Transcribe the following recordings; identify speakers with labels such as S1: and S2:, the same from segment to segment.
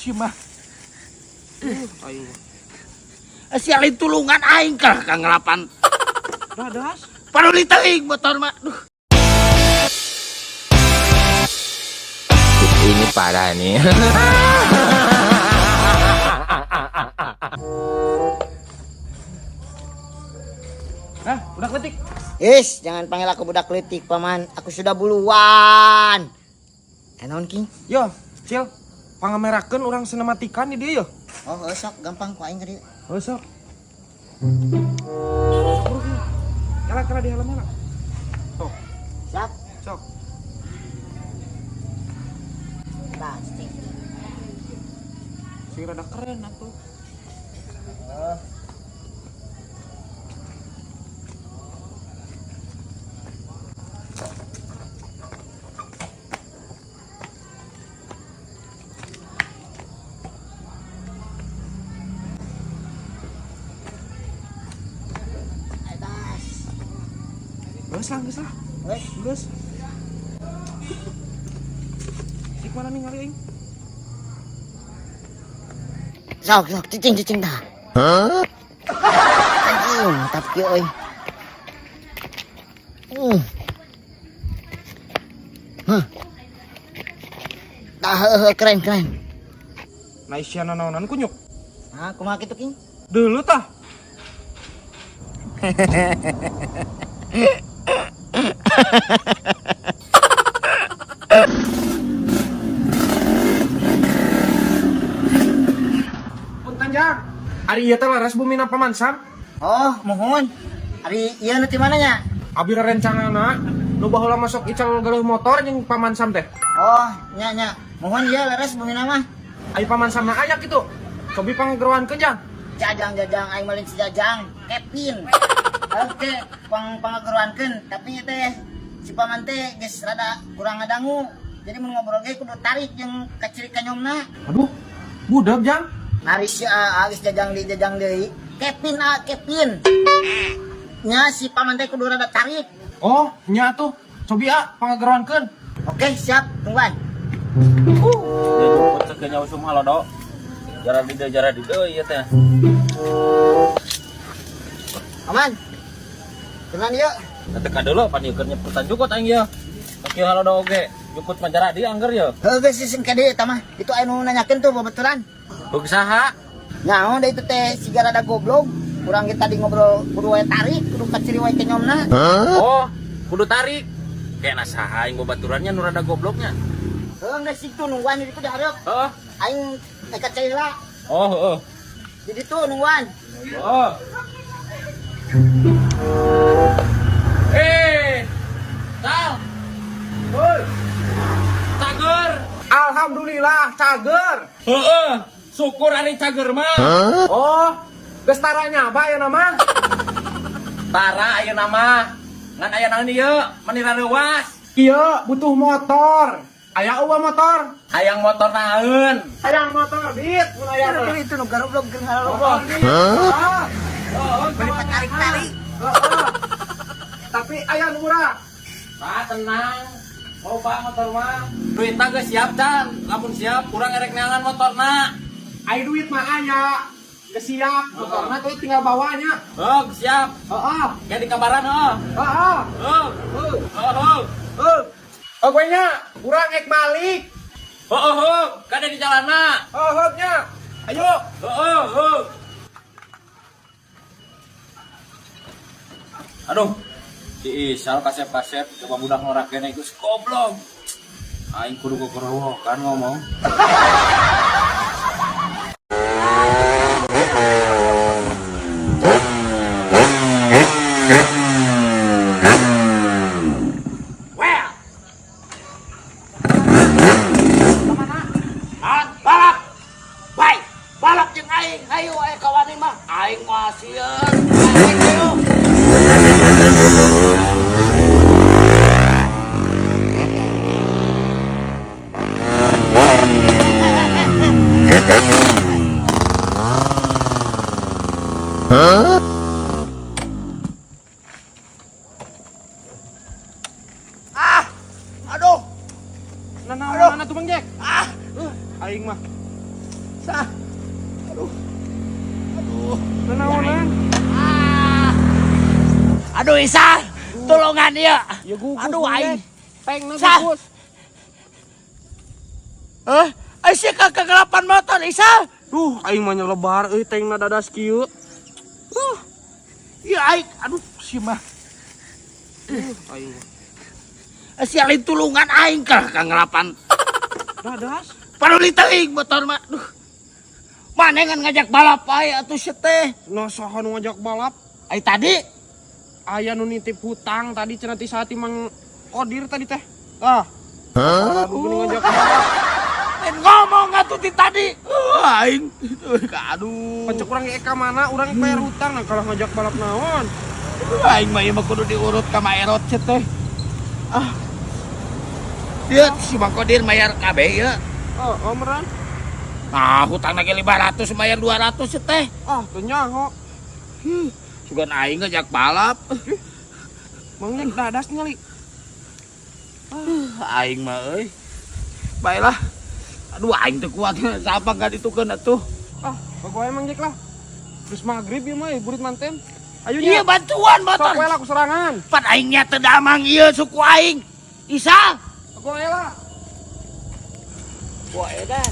S1: Si mah. Aing.
S2: Sia lain tulungan aing kalah ka ngelapan.
S1: Dadas.
S2: Paduli teuing motor mah. Duh.
S3: Ini parah nih.
S1: Hah, budak leutik.
S4: Is, jangan panggil aku budak leutik, Paman. Aku sudah buluan. Eh, naon, King?
S1: Yo, Cil. Pangamerakeun urang sinematikan di dieu yo.
S4: Oh, heuh, sok gampang ku aing ka dieu.
S1: Heuh, sok. Kala kala di helm heula. Sok,
S4: Siap.
S1: sok.
S4: Pasti.
S1: Sing rada keren atuh.
S4: Oh. Atas.
S1: Geus lah, geus lah.
S4: Wes,
S1: Geus. Cik mana nih ngali aing?
S4: Sok, sok, cicing, cicing dah. Hah? Anjing, mantap kieu euy. Hah. Dah, heuh, heuh, keren, keren.
S1: Nah, isiana naonan kunyuk.
S4: Nah, kumaha kitu, King?
S1: Dulu tah. Punten Jang. Ari ieu teh laras bumina Paman Sam.
S4: Oh, mohon. Ari ieu nu ti mana nya?
S1: Abi rerencanganna nu baheula masuk ical galuh motor jeung Paman Sam teh.
S4: Oh, nya nya. Mohon ieu leres bumina mah.
S1: Ai Paman Sam na aya kitu. Cobi pangegeroankeun Jang.
S4: Jajang jajang aing malin si Jajang, Kevin. Oke, pang pangegeroankeun, tapi teh si paman teh geus rada kurang ngadangu. Jadi mun ngobrol ge kudu tarik jeung kaciri kanyomna.
S1: Aduh, budak Jang.
S4: Nari si A geus jajang deui jajang deui. Kevin a Kevin. Nya si paman teh kudu rada tarik.
S1: Oh, nya tuh. Cobi a pangegeroankeun.
S4: Oke, siap, tungguan.
S5: Ya jukut segenya usum halodo. Jara di ieu teh.
S4: Aman. Kenan yuk.
S5: Teka dulu pan ieu keur nyeputan jukut aing ieu. Kieu halodo oge. Jukut mah jara di angger ye.
S4: Heuh geus sing ka dieu eta mah. Itu anu nanyakeun tuh babaturan.
S5: Beug saha?
S4: Nyaho da itu teh siga rada goblok. Kurang kita tadi ngobrol kudu wae tarik, kudu kaciri wae kenyomna.
S5: Oh, kudu tarik. Kayakna saha aing babaturannya nu rada gobloknya.
S4: Heuh geus situ nungguan di ditu dihareup.
S5: Heeh.
S4: Aing teh kaciri heula.
S5: Oh, heeh.
S4: Di ditu nungguan.
S5: Oh. Eh, Sal.
S1: Hoi.
S5: Cager.
S1: Alhamdulillah cager.
S5: Heeh. Syukur ari cager mah.
S1: Oh, geus tara nyaba ya nama.
S5: Tara ayeuna mah. Ngan aya naon ieu? Meni rareuwas.
S1: Ieu butuh motor. Aya eueuh motor.
S5: Hayang motor naeun.
S1: Hayang motor dit mun aya mah.
S4: Itu itu nu garoblok jeung haloblok.
S1: Ah,
S4: Beli tarik-tarik.
S1: heeh. Tapi aya nu murah.
S5: Pak, tenang. Loba motor mah. Duitna geus siap can. Lamun siap urang erek neangan motorna.
S1: Ai duit mah aya. Geus siap, motorna tuh tinggal bawanya.
S5: Heuh, siap.
S1: Heeh.
S5: Kayak di kabaran heuh.
S1: Heeh.
S5: Heuh.
S1: Heuh.
S5: Heuh.
S1: Heuh. Oh, gue nya, urang ek balik.
S5: Heuh, heuh. Kade di jalanna.
S1: Oh, heuh nya. Ayo.
S5: Heuh, heuh. Aduh, si Isal kasep-kasep coba budak norak kene geus goblok. Aing kudu kokorowokan ngomong.
S2: Well. An balap. Baik, balap jeung aing. Hayu aya kawani mah. Aing mah sieun. Aing ayo. Ah. Aduh.
S1: Nah, nah, mana tuh Bang Jack?
S2: Ah.
S1: Aing mah.
S2: Sah. Aduh. Aduh.
S1: Nanaonan?
S2: Ah. Aduh Isa, tulungan ya.
S1: Ya gugus.
S2: Aduh aing.
S1: Pengna
S2: Sah.
S1: gugus.
S2: Hah? Ai sia ka kegelapan motor Isa.
S1: Duh, aing mah nyelebar euy tengna dadas kieu.
S2: Ya aing, aduh si mah.
S1: Aing mah.
S2: Sia lain tulungan aing ka kegelapan.
S1: Dadas.
S2: Paduli teuing motor mah. Duh. Mana ngan ngajak balap ae atuh sia teh.
S1: Nah, saha nu ngajak balap?
S2: Ai tadi
S1: Aya nu nitip hutang tadi cenah ti saat Mang Kodir tadi teh. Ah. Hah? Gini ngajak balap.
S2: Lain ngomong atuh ti tadi. Aing. Aduh.
S1: Pencek urang ge ka mana? Urang bayar hutang nah kalau ngajak balap naon?
S2: Aing mah ieu mah kudu diurut ka Ma Erot sia teh. Ah. Dia si Mang Kodir mayar kabeh ya.
S1: Oh, omeran.
S2: Nah, hutang lagi 500 mayar 200 sia teh.
S1: Ah, teu nyaho.
S2: Sugan aing ngajak balap.
S1: Mang Lik dadas nyali.
S2: Aing mah euy. Baiklah. Aduh aing teu kuat siapa enggak ditukeun atuh.
S1: Ah, pokoknya Mang Jack lah. Terus maghrib ya mah, burit manten. Ayo
S2: Iya
S1: nya.
S2: bantuan motor.
S1: Sok we lah ku serangan.
S2: Pan aingnya teu damang ieu suku aing. Isa.
S1: Aku aya lah.
S2: Wah edan.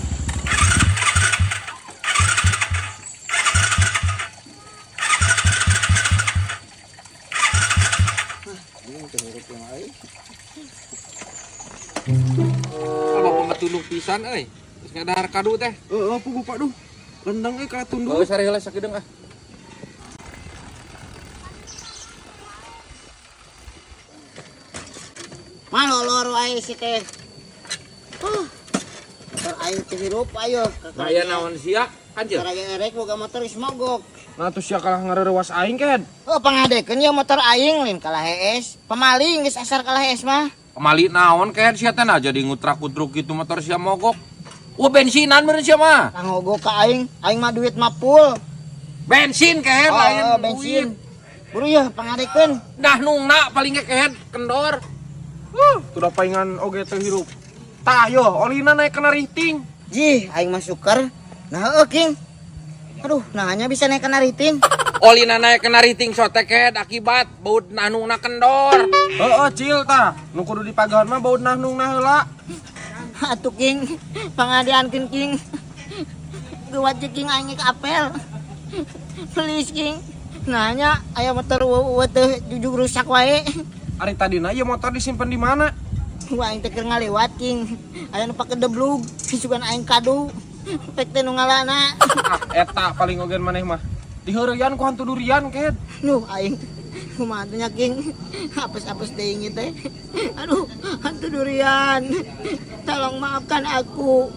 S5: Ah, bapak ngetunduk pisan euy. Geus ngadahar kadu teh.
S1: Heeh, puguh Pak duh. Lendang euy ka tunduk.
S5: Heuh sare heula sakedeung ah.
S4: Malolor wae si teh. Motor aing teu hirup ayo.
S5: Nah, aya naon sia? Anjir.
S4: Karaya erek boga motor geus mogok.
S1: Nah, terus sia kalah ngarerewas aing ked.
S4: Oh, pangadekeun ya motor aing lain kalah hees. Pemaling geus asar kalah hees mah.
S5: Pamali naon ked sia teh nah jadi ngutrak-ngutruk gitu motor sia mogok. Wah bensinan meureun sia mah.
S4: Kangogok ka aing, aing mah duit mah full.
S5: Bensin ked
S4: Oh,
S5: lain
S4: oh, bensin. Buru ya pangadekeun.
S5: Nah nungna paling ge ked kendor.
S1: Tuh paingan oge teu hirup. Tah yo, olina naik kena riting.
S4: Jih, aing mah suker. Nah, heueuh King. Aduh, nah hanya bisa naik kena riting.
S5: Olina naik kena riting sote ked akibat baut nahnungna kendor.
S1: Heeh, cil tah. Nu kudu dipagahan mah baut nahnungna heula.
S4: Atuh King, pangadeankeun King. Geuwat jeung King aing ke apel. Please King. Nanya aya motor eueuh teh jujug rusak wae.
S1: Ari tadina ieu motor disimpen di mana?
S4: Wah, aing teh keur ngalewat King. Aya nu pake deblug, sugan aing kadu. Pek teh nu ngalana.
S1: Ah, eta paling ogen maneh mah. Diheureyan ku hantu durian ked.
S4: Nuh aing kumaha teh nya King. Apes-apes deui ieu teh. Aduh, hantu durian. Tolong maafkan aku.